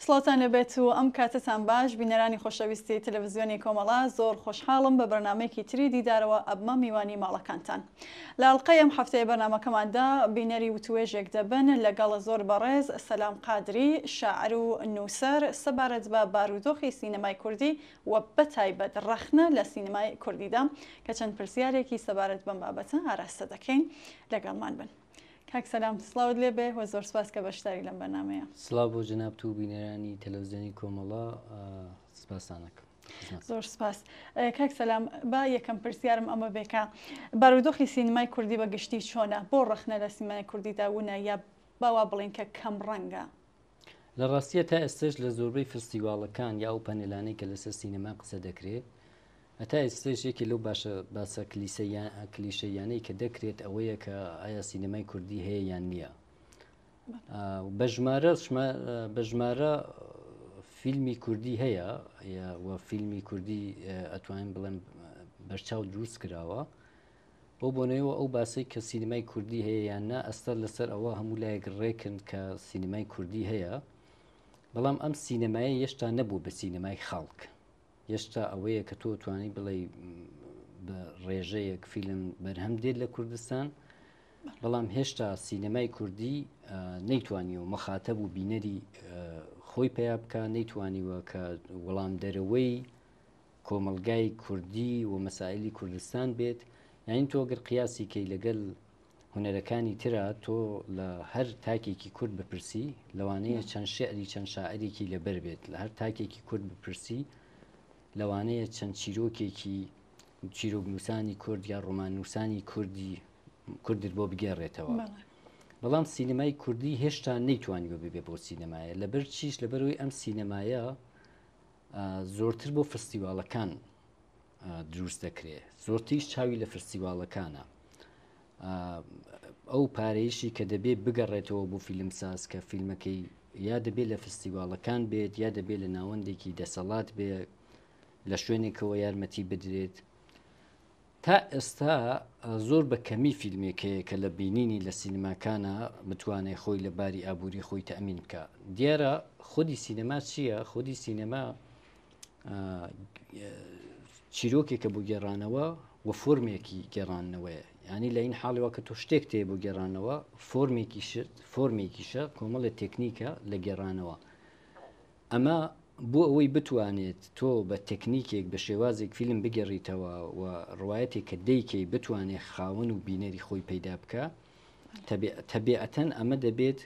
سڵاوتان لێبێت و ئەم کاتەتان باش بینەرانی خۆشەویستی تەلەڤزیۆنی کۆمەڵە زۆر خۆشحاڵم بە بەرنامەیەکی تری دیدارەوە ئەبمە میوانی ماڵەکانتان لە ئەڵقەی ئەم هەفتەیە بەرنامەکەماندا بینەری وتوێژێک دەبن لەگەڵ زۆر بەڕێز سەلام قادری شاعر و نووسەر سەبارەت بە بارودۆخی سینەمای کوردی و بەتایبەت ڕەخنە لە سینەمای کوردیدا کە چەند پرسیارێکی سەبارەت بەم بابەتە ئاراستە دەکەین لەگەڵمان بن. کاک سەلام سڵاوت لێ بێ و زۆر سپاس کە بەشداری لەم بەرنامەیە. سڵاو بۆ جەنابت و بینەرانی تەلەڤزیۆنی کۆمەڵە سپاستان ئەکەم. زۆر سپاس. کاک سەلام با یەکەم پرسیارم ئەمە بێ کە بارودۆخی سینەمای کوردی بە گشتی چۆنە؟ بۆ ڕەخنە لە سینەمای کوردیدا ونە یا با وا بڵێین کە کەم ڕەنگە؟ لە ڕاستیە تا ئێستەش لە زۆربەی فستیواڵەکان یا ئەو پەنێلانەی کە لەسەر سینەما قسە دەکرێ هەتا ئێستەش یەکێ لەو باشە باسە کلیشەیانەی کە دەکرێت ئەوەیە کە ئایا سینەمای کوردی هەیە یان نییە بە ژمارە بە ژمارە فیلمی کوردی هەیە و فیلمی کوردی ئەتوانین بڵێم بەرچاو دروست کراوە بەو بۆنەیەوە ئەو باسەی کە سینەمای کوردی هەیە یان نا ئەستا لەسەر ئەوە هەموو لایەک ڕێکن کە سینەمای کوردی هەیە بەڵام ئەم سینەمایە یەشتا نەبوو بە سینەمای خەڵک یەشتا ئەوەیە کە تۆ توانی بڵێ بە ڕێژەیەک فیلم بەرهەم دێت لە کوردستان بەڵام هێشتا سینەمای کوردی نەیتوانیوە مەخاتەب و بینەری خۆی پیا بکە نەیتوانیوە کە وەڵام دەرەوەی کۆمەڵگای کوردی و مەسائلی کوردستان بێت یانی تۆ گەر قیاسی کەی لەگەل هونەرەکانی ترا تۆ لە هەر تاکێکی کورد بپرسی لەوانەیە چەند شعری چەند شاعرێکی لەبەر بێت لە هەر تاکێکی کورد بپرسی لەوانەیە چەند چیرۆکێکی چیرۆکنووسانی کورد یا ڕۆماننووسانی کوردی کوردت بۆ بگێڕێتەوە بەڵام سینەمای کوردی هێشتا نەیتوانیوە ببێ بۆ سینەمایە لەبەر چیش لەبەرەوەی ئەم سینەمایە زۆرتر بۆ فستیواڵەکان دروست دەکرێ زۆرتریش چاوی لە فستیواڵەکانە ئەو پارەیشی کە دەبێت بگەڕێتەوە بۆ فیلمساز کە فیلمەکەی یا دەبێت لە فستیواڵەکان بێت یا دەبێت لە ناوەندێکی دەسەڵات بێ لە شوێنێکەوە یارمەتی بدرێت تا ئێستا زۆر بە کەمی فیلمێک هەیە کە لە بینینی لە سینەماکانا بتوانێ خۆی لە باری ئابووری خۆی تەئمین بکا. دیارە خودی سینەما چییە؟ خودی سینەما چیرۆکێکە بۆ گێڕانەوە و فۆرمێکی گێڕانەوەیە. یانی لە این حاڵی وا کە تۆ شتێک تێ بۆ گێڕانەوە فۆرمێکی شت فۆرمێکیشە کۆمەڵێ تێکنیکە لە گێڕانەوە. ئەمە بۆ ئەوەی بتوانێت تۆ بە تەکنیکێک بە شێوازێک فیلم بگێڕیتەوە و ڕوایەتێک کە دەیکەی بتوانێت خاوەن و بینەری خۆی پەیدا بکە تەبیعەتەن ئەمە دەبێت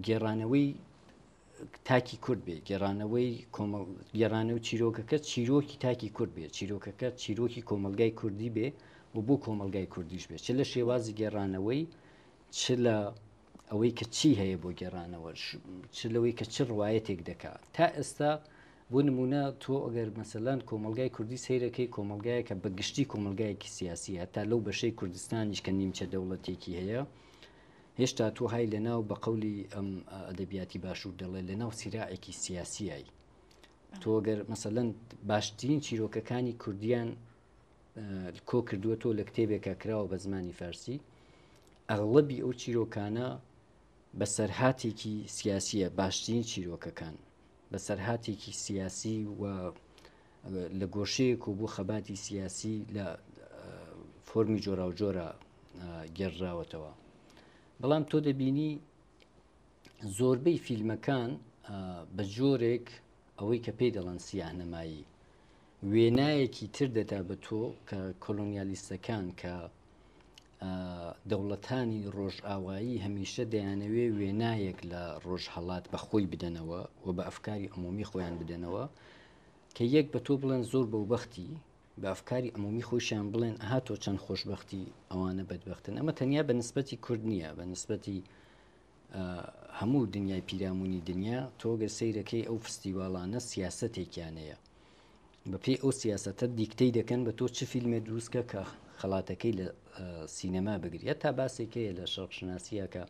گێڕانەوەی تاکی کورد بێ گێڕانەوەی کۆمەڵ گێڕانەوە چیرۆکەکە چیرۆکی تاکی کورد بێ چیرۆکەکە چیرۆکی کۆمەلگای کوردی بێ و بۆ کۆمەلگای کوردیش بێ چ لە شێوازی گێڕانەوەی چ لە ئەوەی کە چی هەیە بۆ گێڕانەوە چ لەوەی کە چ ڕوایەتێک دەکا تا ئێستا بۆ نمونە تۆ ئەگەر مەسەلەن کۆمەلگای کوردی سەیرەکەی کۆمەلگایەکە بە گشتی کۆمەلگایەکی سیاسی هەتا لەو بەشەی کوردستانیش کە نیمچە دەوڵەتێکی هەیە هێشتا تۆ های لەناو بە قەولی ئەم ئەدەبیاتی باشوور دەڵێ لەناو سیراعێکی سیاسیایی تۆ گەر مەسەلەن باشترین چیرۆکەکانی کوردیان کۆ کردووەتەوە لە کتێبێکا کراوە بە زمانی فارسی ئەغڵبی ئەو چیرۆکانە بەسەرهاتێکی سیاسیە باشترین چیرۆکەکان بەسەرهاتێکی سیاسی و لە گۆشەیەک و بۆ خەباتی سیاسی لە فۆرمی جۆراوجۆرە گێڕراوەتەوە بەڵام تۆ دەبینی زۆربەی فیلمەکان بە جۆرێک ئەوەی کە پێی دەڵێن سیاهنمایی وێنایەکی تر دەدا بە تۆ کە کۆلۆنیالیستەکان کە دەوڵەتانی ڕۆژئاوایی هەمیشە دەیانەوێ وێنایەک لە ڕۆژهەڵات بە خۆی بدەنەوە و بە ئەفکاری عمومی خۆیان بدەنەوە کە یەک بە تۆ بڵێن زۆر بەوبەختی بە ئەفکاری عمومی خۆشیان بڵێن ئەها تۆ چەند خۆشببختی ئەوانە بەدبختن ئەمە تەنیا بە نسبەتی کورد نییە بە نسبەتی هەموو دنیای پیرامونی دنیا تۆ گەر سەیرەکەی ئەو فستیواڵانە سیاسەتێکیان هەیە بەپێی ئەو سیاسەتە دیکتەی دەکەن بە تۆ چ فیلمێ دروستکە کە خەڵاتەکەی لە سینەما بگری تا باسێک هەیە لە شەرقشناسیە کە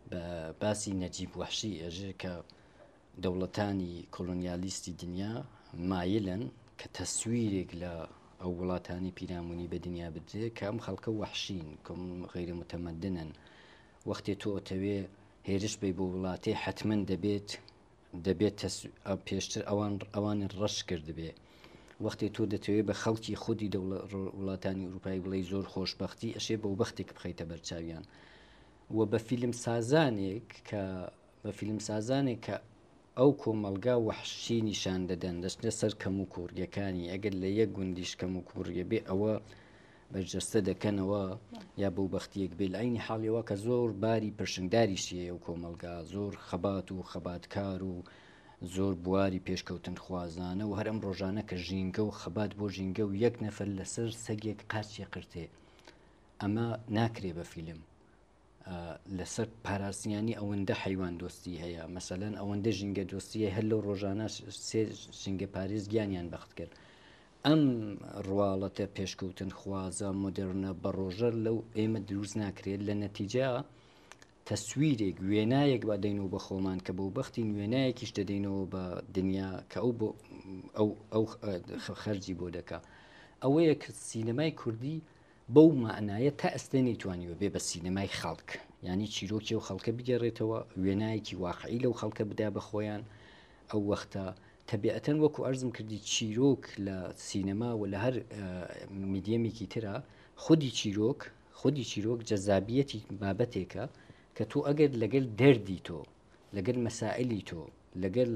بە باسی نەجیب وەحشی ئێژێ کە دەوڵەتانی کۆلۆنیالیستی دنیا مایلن کە تەسویرێک لە ئەو وڵاتانی پیرامونی بە دنیا بدرێت کە ئەم خەڵکە وەحشین کەم غەیرە متەمەدنن وەختێ تۆ ئەتەوێ هێرش بەی بۆ وڵاتێ حەتمەن دەبێت. دەبێت پێشتر ئەوان ئەوانت ڕەش کردبێ. وەختێ تۆ دەتەوێ بە خەڵکی خودی وڵاتانی ئوروپایی بڵێی زۆر خۆشبەختی ئەشێ بەوبەختێک بخەیتە بەرچاویان و بە فیلم سازانێک کە بە فیلم سازانێک کە ئەو کۆمەڵگا وەحشی نیشان دەدەن دەچنە سەر کەم و کوڕیەکانی ئەگەر لە یەک گوندیش کەم و کوڕیە بێ ئەوە بەرجەستە دەکەنەوە یا بەو بەختیەک بێ لە عینی حاڵیەوە کە زۆر باری پرشنگداریشی هەیە و کۆمەڵگا زۆر خەبات و خەباتکار و زۆر بواری پێشکەوتنخوازانە و هەر ئەم ڕۆژانە کە ژینگە و خەبات بۆ ژینگە و یەک نەفەر لەسەر سەگێک قاچی قرتێ ئەمە ناکرێ بە فیلم لەسەر پاراستنیانی ئەوەندە حەیوان دۆستی هەیە مەسەلەن ئەوەندە ژینگە دۆستیە هەر لەو ڕۆژانە سێ ژینگە پارێز گیانیان بەخت کرد ئەم ڕواڵەتە پێشکەوتن خوازە مۆدررنە بە ڕۆژە لەو ئێمە دروست ناکرێت لە نەتیجە تەسویرێک وێنایەک بە دەینەوە بە خۆمان کە بۆ بەختین وێنایەکیش دەدەینەوە بە دنیا کە ئەو بۆ ئەو ئەو خەرجی بۆ دەکا ئەوەیە کە سینەمای کوردی بەو مەعنایە تا ئێستە نەیتوانیوە بێ بە سینەمای خەڵک، یانی چیرۆکی ئەو خەڵکە بگێڕێتەوە، وێنایەکی واقعی لەو خەڵکە بدا بە خۆیان، ئەو وەختە تەبیعەتەن وەکو عەرزم کردی چیرۆک لە سینەما و لە هەر میدیەمێکی ترا خودی چیرۆک خودی چیرۆک جەزابیەتی بابەتێکە کە تۆ ئەگەر لەگەل دەردی تۆ لەگەل مەسائلی تۆ، لەگەل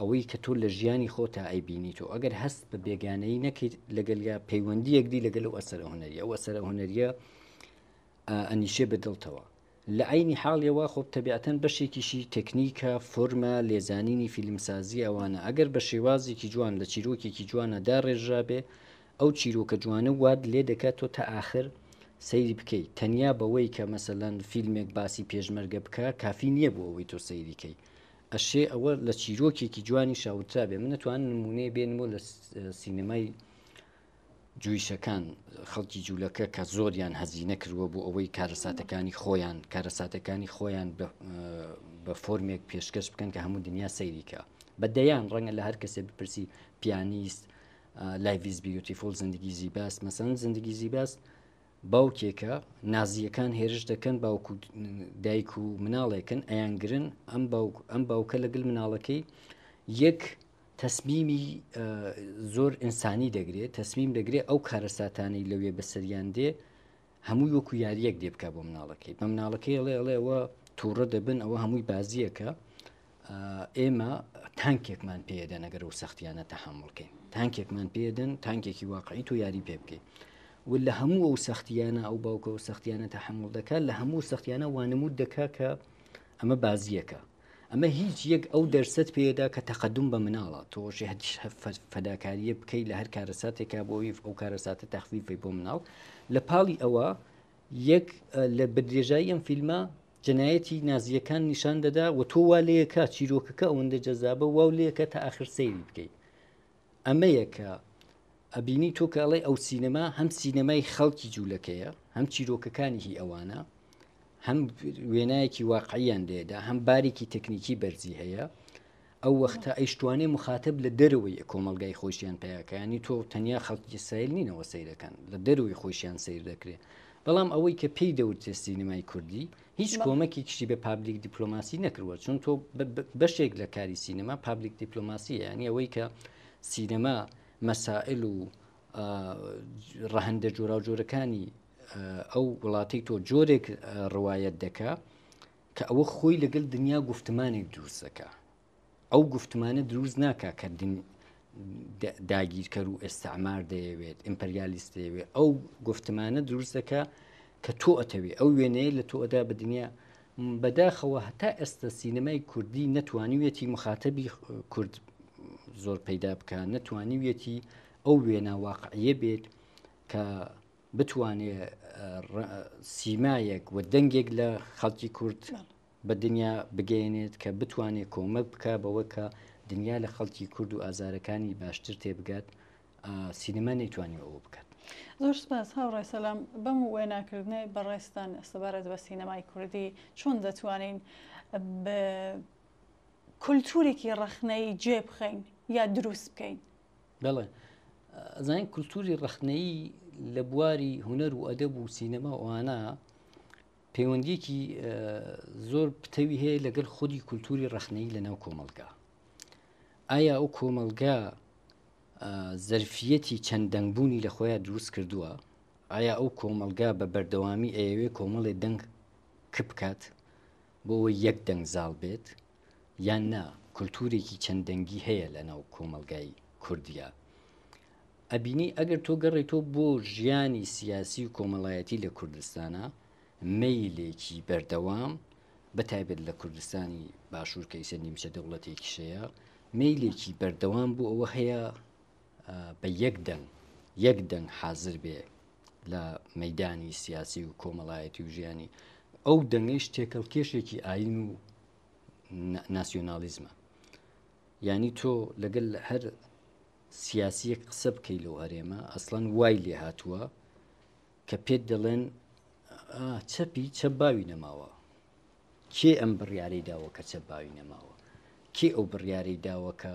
ئەوەی کە تۆ لە ژیانی خۆتا ئەیبینیت و ئەگەر هەست بە بێگانەیی نەکەیت لەگەلیا پەیوەندییەک دی لەگەل ئەو ئەسەرە هونەریە، ئەو ئەسەرە هونەریە ئەنیشێ بە دڵتەوە. لە عەینی حاڵیەوە خۆ تەبیعەتەن بەشێکیشی تەکنیکە، فۆرمە، لێزانینی فیلمسازی ئەوانە ئەگەر بە شێوازێکی جوان لە چیرۆکێکی جوانە داڕێژرابێ ئەو چیرۆکە جوانە وات لێ دەکات تۆ تا ئاخر سەیری بکەی تەنیا بەوەی کە مەسەلەن فیلمێک باسی پێشمەرگە بکە کافی نییە بۆ ئەوەی تۆ سەیری کەی ئەشێ ئەوە لە چیرۆکێکی جوانی شاوترا بێ من نەتوانم نمونەیە بێنمەوە لە سینەمای جویشەکان خەڵکی جوولەکە کە زۆریان هەزینە کردووە بۆ ئەوەی کارەساتەکانی خۆیان کارەساتەکانی خۆیان بە فۆرمێک پێشکەش بکەن کە هەموو دنیا سەیریکە بە دەیان ڕەنگە لە هەر کەسێ بپرسی پیانیست Life is Beautiful زندگی زیباست مەسەن زندگی زیباست باوکێکە نازیەکان هێرش دەکەن باوک و دایک و مناڵێکن ئەیانگرن ئەم باوک ئەم باوکە لەگەل مناڵەکەی یەک تەسمیمی زۆر ئینسانی دەگرێت تەسمیم دەگرێت ئەو کارەساتانەی لەوێ بەسەریان دێ هەمووی وەکو یاریەک دێ بکە بۆ مناڵەکەی بە مناڵەکەی ئەڵێ ئەڵێ ئەوە تووڕە دەبن ئەوە هەمووی بازیەکە ئێمە تانکێکمان پێدەن ئەگەر ئەو سەختیانە تەحملکەین تانکێکمان پێدەن تانکێکی واقعی تۆ یاری پێ بکەیت و لە هەموو ئەو سەختیانە ئەو باوکە و سەختیانە تەحمل دەکات لە هەموو سەختیانە وانمود دەکا کە ئەمە بازیەکە ئەمە هیچ یەک ئەو دەرسەت پێدا کە تەقدم بە مناڵە تۆشی فەداکاریە بکەیت لە هەر کارەساتێکا بۆی ئەو کارەساتە تەخفیفی بۆ مناڵ لە پاڵی ئەوە یەک لە بەدرێژایی ئەم فیلمە جەنایەتی نازییەکان نیشان دەدا و تۆ وا لێکا چیرۆکەکە ئەوەندە جەزابە واو لێکە تا ئاخر سەیری بکەیت ئەمەیە کە ئەبینی تۆ کە ئەڵێ ئەو سینەما هەم سینەمای خەڵکی جوولەکەیە هەم چیرۆکەکانی هی ئەوانە هەم وێنایەکی واقعیان لێدا هەم بارێکی تەکنیکی بەرزی هەیە ئەو وەختە ئەیشتوانێ مخاتب لە دەرەوەی کۆمەڵگای خۆشیان پیاکە ینی تۆ تەنیا خەڵکی ئیسرائیل نینەوە سەیرەکەن لە دەرەوەی خۆشیان سیر دەکرێت بەڵام ئەوەی کە پێی دەوترێت سینەمای کوردی هیچ کۆمەکێکیشی بە public diplomacy نەکردووە چون تۆ بەشێک لە کاری سینەما public diplomacy ینی ئەوەی کە سینەما مەسائل و ڕەهەندە جۆراوجۆرەکانی ئەو وڵاتەی تۆ جۆرێک ڕوایەت دەکا کە ئەوە خۆی لەگەل دنیا گوفتمانێک دروست دەکا ئەو گوفتمانە دروست ناکا کە داگیرکەر و ئێستعمار دەیەوێت ئیمپریالیست دەیەوێت ئەو گوفتمانە دروست دەکا کە تۆ ئەتەوێ ئەو وێنەیە لە تۆ ئەدا بە دنیا بەداخەوە هەتا ئێستا سینەمای کوردی نەتوانیویەتی مخاتەبی کورد زۆر پەیدا بکە نەتوانیویەتی ئەو وێنا واقعیە بێت کە بتوانێ سیمایەک و دەنگێک لە خەڵکی کورد بە دنیا بگەیەنێت کە بتوانێت کۆمەک بکە بەوە کە دنیا لە خەڵکی کورد و ئازارەکانی باشتر تێبگات سینەما نەیتوانی ئەوە بکات. زۆر سپاس هاوڕێ سەلام بەم وێناکردنەی بەڕێزتان سەبارەت بە سینەمای کوردی چۆن دەتوانین کولتوورێکی ڕەخنەیی جێ بخەین یا دروست بکەین؟ بەڵێ ئەزانین کولتوری ڕەخنەیی لە بواری هونەر و ئەدەب و سینەما و ئەوانە پەیوەندیەکی زۆر پتەوی هەیە لەگەڵ خودی کولتوری ڕەخنەیی لە ناو کۆمەڵگا. ئایا ئەو کۆمەڵگا زەرفیەتی چەند دەنگبوونی لە خۆیان دروست کردووە؟ ئایا ئەو کۆمەڵگا بە بەردەوامی ئەیەوێ کۆمەڵێ دەنگ کپ بکات بۆ ئەوەی یەک دەنگ زاڵ بێت یان نا کولتوورێکی چەند دەنگی هەیە لە ناو کۆمەڵگای کوردیا؟ ئەبینی ئەگەر تۆ گەڕێیتەوە بۆ ژیانی سیاسی و کۆمەڵایەتی لە کوردستانا مەیلێکی بەردەوام بە تایبەت لە کوردستانی باشوور کە ئیسە نیمچە دەوڵەتێکیش هەیە مەیلێکی بەردەوام بۆ ئەوە هەیە بە یەک دەنگ یەک دەنگ حازر بێ لە مەدانی سیاسی و کۆمەڵایەتی و ژیانی ئەو دەنگەیش تێکەڵکێشێکی ئاین و ناسیۆنالیزمە یانی تۆ لەگەل هەر سیاسیەک قسە بکەی لەو هەرێمە ئەسڵەن وای لێ هاتووە کە پێت دەڵێن چەپی چەپ باوی نەماوە کێ ئەم بڕیارەی داوە کە چەپ باوی نەماوە کێ ئەو بڕیارەی داوە کە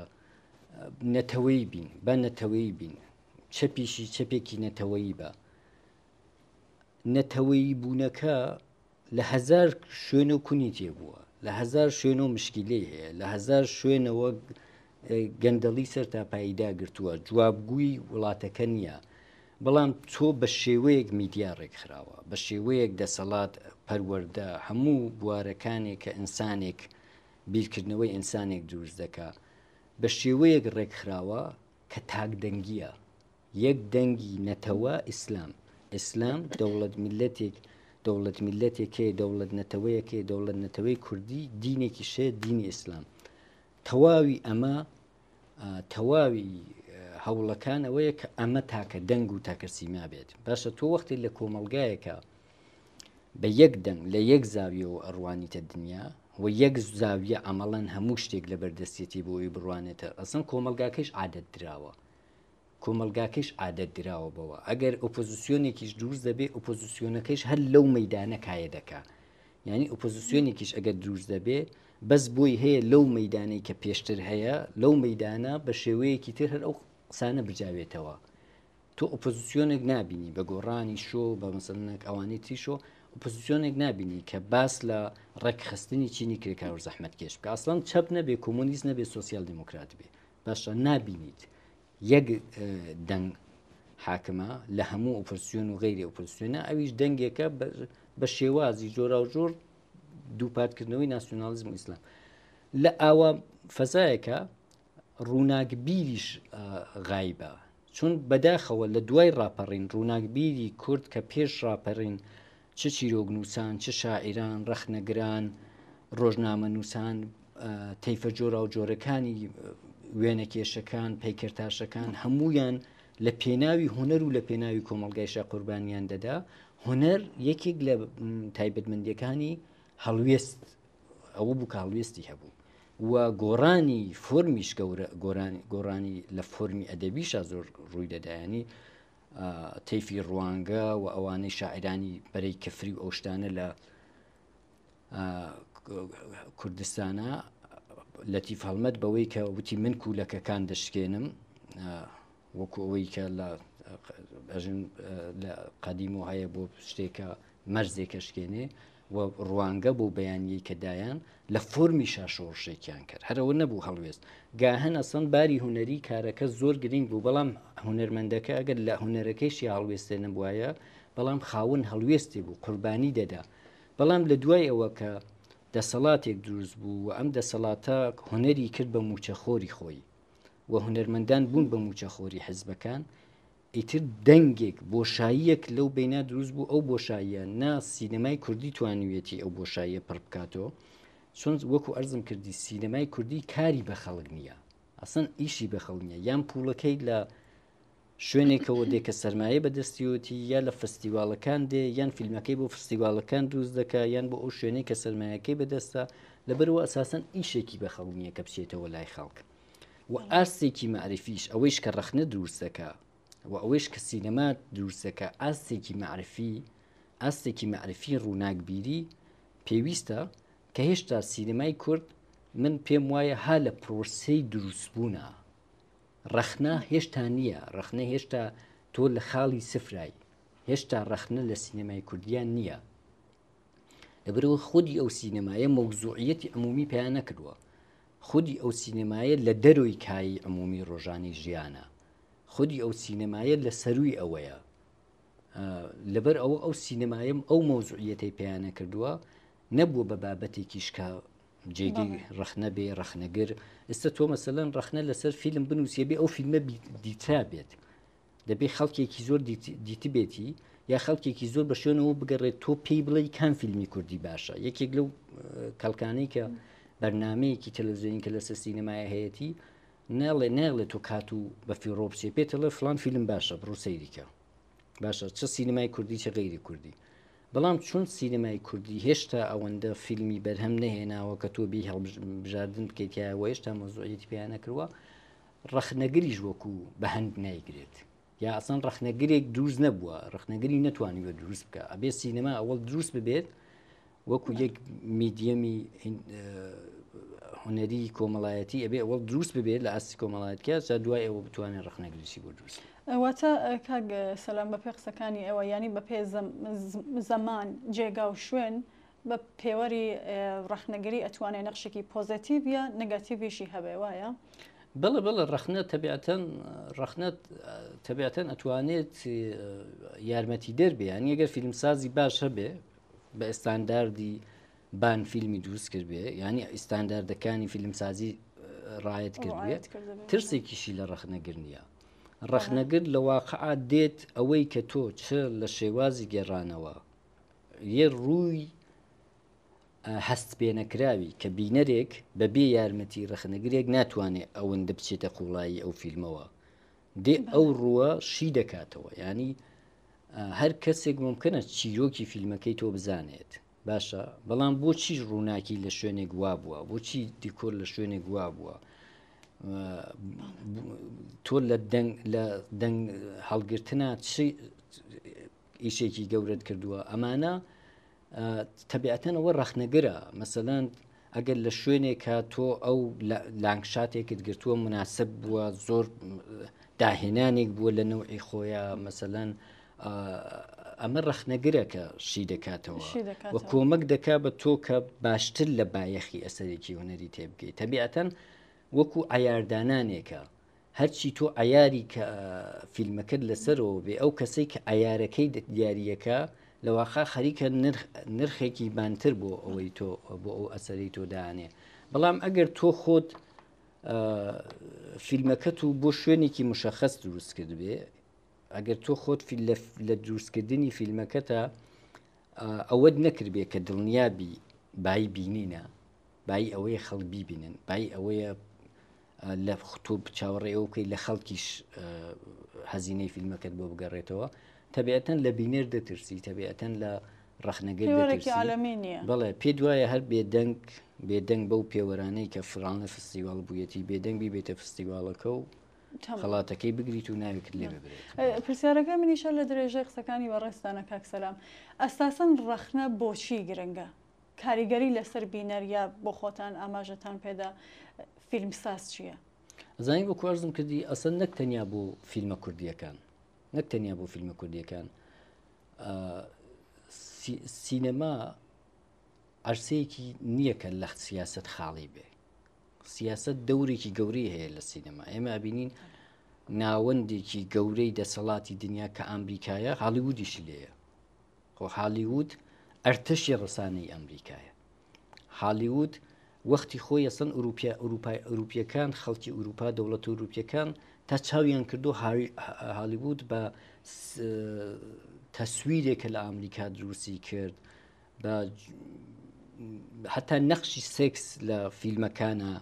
نەتەوەی بین بە نەتەوەی بین چەپیشی چەپێکی نەتەوەیی بە نەتەوەیی بوونەکە لە هەزار شوێن و کونی تێبووە، لە هەزار شوێن و مشکیلەی هەیە، لە هەزار شوێنەوە گەندەڵی سەر تاپایی داگرتووە، جوابگووی وڵاتەکە نییە، بەڵام تۆ بە شێوەیەک میدیا ڕێکخراوە، بە شێوەیەک دەسەڵات، پەروەردە، هەموو بوارەکانێک کە ئینسانێک بیرکردنەوەی ئینسانێک دروست دەکا، بە شێوەیەک ڕێکخراوە کە تاکدەنگییە. یەک دەنگی نەتەوە ئیسلام ئیسلام دەوڵەت میلەتێک دەوڵەت میلەتێک هەیە دەوڵەت نەتەوەیەک هەیە دەوڵەت نەتەوەی کوردی دینێکی شەیە دینی ئیسلام تەواوی ئەمە تەواوی هەوڵەکان ئەوەیە کە ئەمە تاکە دەنگ و تاکە سیما بێت باشە تۆ وەختی لە کۆمەلگایەکە بە یەک دەنگ لە یەک زاویەوە ئەڕوانیتە دنیا و یەک زاویە ئەمەڵەن هەموو شتێک لە بەردەستێتی بۆ ئەوی بڕوانێتە ئەسن کۆمەلگاکەیش عادەت دراوە کۆمەڵگاکەیش عادەت دراوە بەوە، ئەگەر ئۆپۆزسیۆنێکیش دروست دەبێ ئۆپۆزسیۆنەکەیش هەر لەو مەیدانە کایە دەکا. یانی ئۆپۆزسیۆنێکیش ئەگەر دروست دەبێ بەس بۆی هەیە لەو مەیدانەی کە پێشتر هەیە لەو مەیدانە بە شێوەیەکی تر هەر ئەو قسانە بجاوێتەوە. تۆ ئۆپۆزسیۆنێک نابینی بە گۆڕانی شۆ بە مەسەلەنێک ئەوانەی تری شۆ ئۆپۆزسیۆنێک نابینی کە باس لە ڕێکخستنی چینی کرێکار و زەحمەتکێش بکە ئەسڵەن چەپ نەبێ کۆمۆنیست نەبێ سۆسیال دیموکرات بێ باشە نابینیت یەک دەنگ حاکمە لە هەموو ئۆپۆزسیۆن و غەیری ئۆپۆزسیۆنە ئەویش دەنگێکە بە شێوازی جۆراوجۆر دووپاتکردنەوەی ناسیۆنالیزم و ئیسلام لە ئاوا فەزایەکە ڕووناکبیریش غایبە چون بەداخەوە لە دوای ڕاپەڕین ڕووناکبیری کورد کە پێش ڕاپەڕین چ چیرۆکنووسان، چ شاعیران، ڕەخنەگران، ڕۆژنامەنووسان، تەیفە جۆراوجۆرەکانی وێنەکێشەکان، پەیکەرتاشەکان، هەموویان لە پێناوی هونەر و لە پێناوی کۆمەڵگایشا قوربانیان دەدا. هونەر یەکێک لە تایبەتمەندییەکانی هەڵوێست ئەوە بوو کە هەڵوێستی هەبوو و گۆڕانی فۆرمیش گەورە گۆڕانی لە فۆرمی ئەدەبیشا زۆر ڕووی دەدایانی تەیفی ڕوانگە و ئەوانەی شاعیرانی بەرەی کفری و ئەو شتانە لە کوردستانە لەتیف هەڵمەت بەوەی کە وتی من کوولەکەکان دەشکێنم وەکو ئەوەی کە لە ئەژن لە قەدیم و هەیە بۆ شتێکە مەرزێکە شکێنێ و ڕوانگە بۆ بەیانیەی کە دایان لە فۆرمیشا شۆڕشێکیان کرد هەر ئەوە نەبوو هەڵوێست گاهەن ئەسڵەن باری هونەری کارەکە زۆر گرنگ بوو بەڵام هونەرمەندەکە ئەگەر لە هونەرەکەیشی هەڵوێستێ نەبوایە بەڵام خاوەن هەڵوێستێ بوو قوربانی دەدا بەڵام لە دوای ئەوە کە دەسەڵاتێک دروست بوو و ئەم دەسەڵاتە هونەری کرد بە موچەخۆری خۆی و هونەرمەندان بوون بە موچەخۆری حزبەکان ئیتر دەنگێک، بۆشاییەک لەو بەینا دروست بوو، ئەو بۆشاییە نا سینەمای کوردی توانیویەتی ئەو بۆشاییە پڕ بکاتەوە، چون وەکو ئەرزم کردی سینەمای کوردی کاری بە خەڵک نییە، ئەسڵەن ئیشی بە خەڵک نییە، یان پوڵەکەی لە شوێنێکەوە دێ کە سەرمایە بەدەستیەتی یا لە فستیواڵەکان دێ یان فیلمەکەی بۆ فستیواڵەکان دروست دەکا یان بۆ ئەو شوێنەی کە سەرمایەکەی بەدەستە لەبەرەوە ئەساسەن ئیشێکی بە خەڵک نییە کە بچێتەوە لای خەڵک. و ئاستێکی مەعریفیش ئەوەیش کە ڕەخنە دروست دەکا و ئەوەیش کە سینەما دروست دەکا ئاستێکی مەعریفی ئاستێکی مەعریفی ڕووناکبیری پێویستە کە هێشتا سینەمای کورد من پێم وایە ها لە پرۆسەی دروستبوونە ڕەخنە هێشتا نییە ڕەخنە هێشتا تۆ لە خاڵی سفرای هێشتا ڕەخنە لە سینەمای کوردیان نییە لەبەرئەوە خودی ئەو سینەمایە مەوزوعیەتی عمومی پیا نەکردووە. خودی ئەو سینەمایە لە دەرۆی کایی عمومی ڕۆژانەی ژیانە خودی ئەو سینەمایە لە سەروی ئەوەیە لەبەر ئەوە ئەو سینەمایەم ئەو مەوزوعیەتەی پێیانە کردووە نەبووە بە بابەتێکیش کە جێگەی ڕەخنە بێ ڕەخنەگر ئێستا تۆ مەسەلەن ڕەخنە لەسەر فیلم بنووسێ بێ ئەو فیلمە دیترا بێت دەبێ خەڵکێکی زۆر دیتبێتی یا خەڵکێکی زۆر بە شوێنەوە بگەڕێت تۆ پێی بڵێ کام فیلمی کوردی باشە یەکێک لەو کەڵکانەی کە بەرنمەیەکی تەلەڤزیۆنی کە لەسەر سینەمایە هەیەی ناڵێ ناڵێ تۆ کات و بە فیڕۆ بچێ پێتەڵێ فلان فیلم باشە بڕۆ سەیریکە باشە چ سینەمای کوردی چ غەیری کوردی بەڵام چون سینەمای کوردی هێشتا ئەوەندە فیلمی بەرهەم نەهێناوە کە تۆ بی هەڵبژاردن بکەیت یاوە هێشتا مەوزوعیەتی پێیان نەکردووە ڕەخنەگریش وەکو بە هەند نایگرێت یا ئەسان ڕەخنەگرێک دروست نەبووە ڕەخنەگری نەتوانیوە دروست بکە ئەبێ سینەما ئەوەڵ دروست ببێت وەکو یەک میدیەمی هونەری کۆمەڵایەتی ئەبێ ئەوەڵ دروست ببێت لە ئاستی کۆمەڵایەتکە جا دوای ئەوە بتوانێت ڕەخنەگریی بۆ دروست واتە کاک سەلام بەپێ قسەکانی ئێوە یانی بەپێ زەمان جێگا و شوێن بە پێوەری ڕەخنەگری ئەتوانێ نەخشێکی پۆزەتیڤ یا نگاتیڤیشی هەبێ وایە؟ بەڵێ بەڵێ ڕەخنە تەبیعەتەن ڕەخنە تەبیعەتەن ئەتوانێت یارمەتیدەر بێ یانی ئەگەر فیلمسازی باش هەبێ بە ئستانداردی بان فیلمی دروست کردبێ یعنی ئستانداردەکانی فیلمسازی ڕایەت کردبێ ترسێکیشی لە ڕەخنەگر نییە ڕەخنەگر لە واقعا دێت ئەوەی کە تۆ چ لە شێوازی گێڕانەوە یە ڕووی هەست پێنەکراوی کە بینەرێک بەبێ یارمەتی ڕەخنەگرێک ناتوانێت ئەوەندە بچێتە قوڵایی ئەو فیلمەوە دێ ئەو ڕووە شی دەکاتەوە ینی هەر کەسێک ممکنە چیرۆکی فیلمەکەی تۆ بزانێت باشە بەڵام بۆچی ڕووناکی لە شوێنێک وا بووە بۆچی دیکۆر لە شوێنێک وا بووە تۆ لە دەنگ لە دەنگ هەڵگرتنا چی ئیشێکی گەورەت کردووە ئەمانە تەبیعەتەن ئەوە ڕەخنەگرە مەسەلەن ئەگەر لە شوێنێکە تۆ ئەو لانگشاتێکت گرتووە مناسب بووە زۆر داهێنانێک بووە لە نەوعی خۆیان مەسەلەن ئەمە ڕەخنەگرە کە شی دەکاتەوە و کۆمەک دەکا بە تۆ کە باشتر لە بایەخی ئەسەرێکی هونەری تێبگەیت تەبیعەتەن وەکو عیاردانانێکە هەرچی تۆ عەیاری کە فیلمەکەت لەسەرەوە بێ ئەو کەسەی کە عەیارەکەی دیاریەکە لە واقع خەریکە نرخێکی بانتر بۆ ئەوەی تۆ بۆ ئەو ئەسەری تۆ دانێ بەڵام ئەگەر تۆ خۆت فیلمەکەت و بۆ شوێنێکی مشخص دروست کرد بێ ئەگەر تۆ خۆت لە دروستکردنی فیلمەکەتە ئەوەت نەکردبێ کە دڵنیابی بای بینینە بایی ئەوەیە خەڵک بیبینن، بایی ئەوەیە لە تۆ چاوەڕێ ئەوە بکەیت لە خەڵکیش هەزینەی فیلمەکەت بۆ بگەڕێتەوە تەبیعەتەن لە بینەر دەترسی تەبیعەتەن لە ڕەخنەگر پێوەرێکی عالەمی نییە. بەڵێ پێت وایە هەر بێدەنگ بێدەنگ بەو پێوەرانەی کە فڵانە فستیواڵ بوویەتی بێدەنگ بیبێتە فستیواڵەکە و خەڵاتەکەی بگریت و ناوێکت لێ ببرێت. پرسیارەکە منیشە لە درێژەی قسەکانی بەڕێزتانە کاک سەلام ئەساسەن ڕەخنە بۆچی گرنگە؟ کاریگەری لەسەر بینەر یا بۆ خۆتان ئاماژەتان پێدا فیلمساز چییە؟ ئەزانی وەکو عەرزم کردی ئەسەن نەک تەنیا بۆ فیلمە کوردیەکان نەک تەنیا بۆ فیلمە کوردیەکان سینەما عرسەیەکی نییە کە لە سیاست خاڵی بێ سیاست دەورێکی گەورەی هەیە لە سینەما ئێمە ئەبینین ناوەندێکی گەورەی دەسەڵاتی دنیا کە ئەمریکایە هالیوودیشی لێیە خۆ هالیوود ئەرتەشی ڕسانەی ئەمریکایە. هالیوود وەختی خۆی ئەسڵەن ئوروپیا ئوروپای ئوروپیەکان خەڵکی ئوروپا دەوڵەتە ئوروپیەکان تا چاویان کردو هالیوود بە تەسویرێک کە لە ئەمریکا دروستی کرد بە حتا نەخشی سێکس لە فیلمەکانە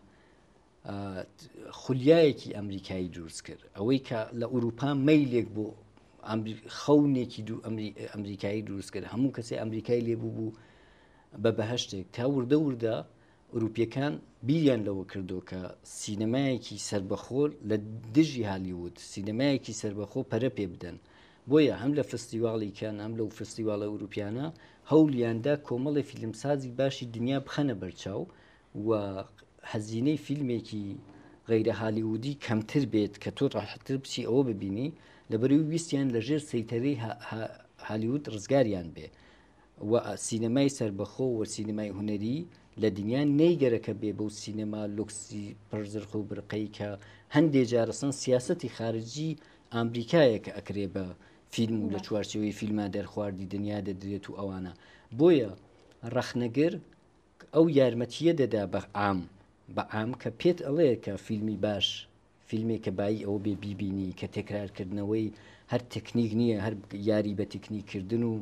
خولیایەکی ئەمریکایی دروست کرد ئەوەی کە لە ئوروپا مەیلێک بۆ خەونێکی دوو ئەمریکایی دروست کرد هەموو کەسێ ئەمریکای لێبوو بوو بە بەهشتێک تا وردە وردە ئوروپیەکان بیریان لەوە کردو کە سینەمایەکی سربەخۆ لە دژی هالیوود سینەمایەکی سربەخۆ پەرە پێ بدەن بۆیە هەم لە فستیواڵی کان هەم لەو فستیواڵە ئوروپیانە هەولیاندا کۆمەڵی فیلمسازی باشی دنیا بخەنە بەرچاو و هەزینەی فیلمێکی غەیرە هالیوودی کەمتر بێت کە تۆ ڕاحەتتر بچی ئەوە ببینی لەبەرئەوەی ویستیان لەژێر سەیتەرەی هالیوود ڕزگاریان بێ و سینەمای سەربەخۆ و سینەمای هونەری لە دنیا نەیگەرەکە بێ بەو سینەما لوکسی پڕ زرخ و برقەی کە هەندێ جار ئەسڵەن سیاسەتی خارجی ئامریکایە کە ئەکرێ بە فیلم و لە چوارچێوەی فیلما دەرخواردی دنیا دەدرێت و ئەوانە بۆیە ڕەخنەگر ئەو یارمەتیە دەدا بە عام بە عام کە پێت ئەڵێ کە فیلمی باش فیلمێک کە بایی ئەوە بێ بیبینی کە تێکرارکردنەوەی هەر تەکنیک نییە هەر یاری بە تەکنیک کردن و